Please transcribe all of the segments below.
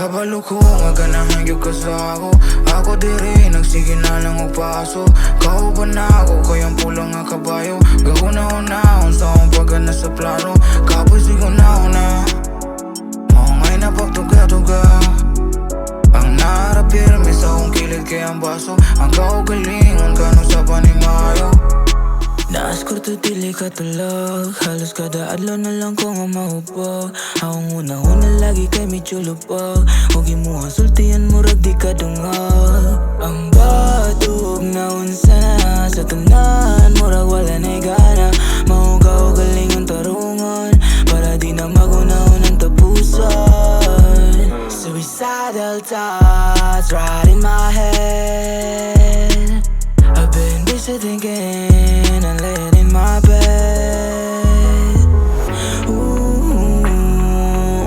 Kabalo ko nga ganahan gyud ka sa ako. Ako diri nagsige na lang og paso. Kauban na ako kay ang pula nga kabayo. Gahuna-hunahon sa akong pagana sa plano. Kapoy sig una-una, mao ngay napagtuga-tuga. Ang nara pirmi sa akong kilid kay ang baso. Ang kaugalingon kano sa panimayo. Naas kwarto, dili ka tulog. Halos kada adlaw na lang ko nga mahubog. Akong una-una lagi kay medyo lubog. Ug imuhang sultian murag di ka dungog. Ang batog na unsa na sa tanan, murag wala na'y gana. Mao kaugalingon tarungon para di na magunahon ang tapusan. Suicidal thoughts right in my head. I've been busy thinking and laying in my bed. Ooh,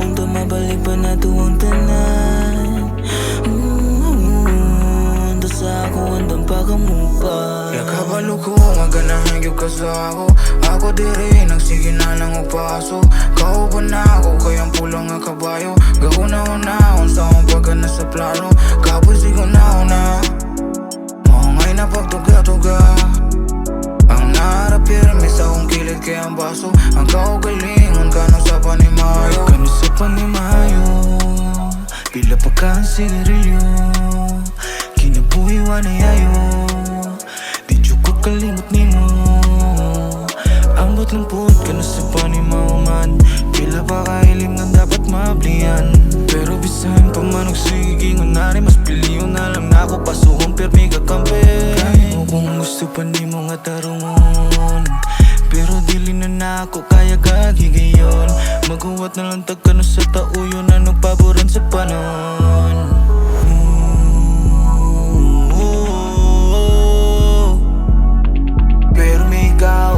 unta mabalik pa nato ang tanan. Ooh, unta sa ako andam pa kamupa. Ya, kabalo ko nga ganahan gyud ka sa ako. Ako diri nagsige na lang og paso. Kauban na ako kay ang pula nga kabayo. Gahuna-hunahon sa akong pagana sa plano. Kapoy sig una-una, mao ngay napagtuga-tuga. Ang nara pirmi sa akong kilid kay ang baso. Ang kaugalingon kano sa panimayo. Kano sa panimayo. Pila pa ka ang sigarilyo. Kinabuhi wa na yayo. Di jud ko kalimot nimo. Ambot lang pod kano sa panimaw man. Pila pa kailim nga dapat mablian. Pero bisan pa man og sige ngunani, mas piliyon na lang nako pasuhong pirmi kakampi. Mo kung gusto pa nimo nga tarungon, pero dili na nako kaya kagigayon. Maguwat na lang tag kano sa tauyon na nagpaboran sa panahon. Ooh, pero may ikaw.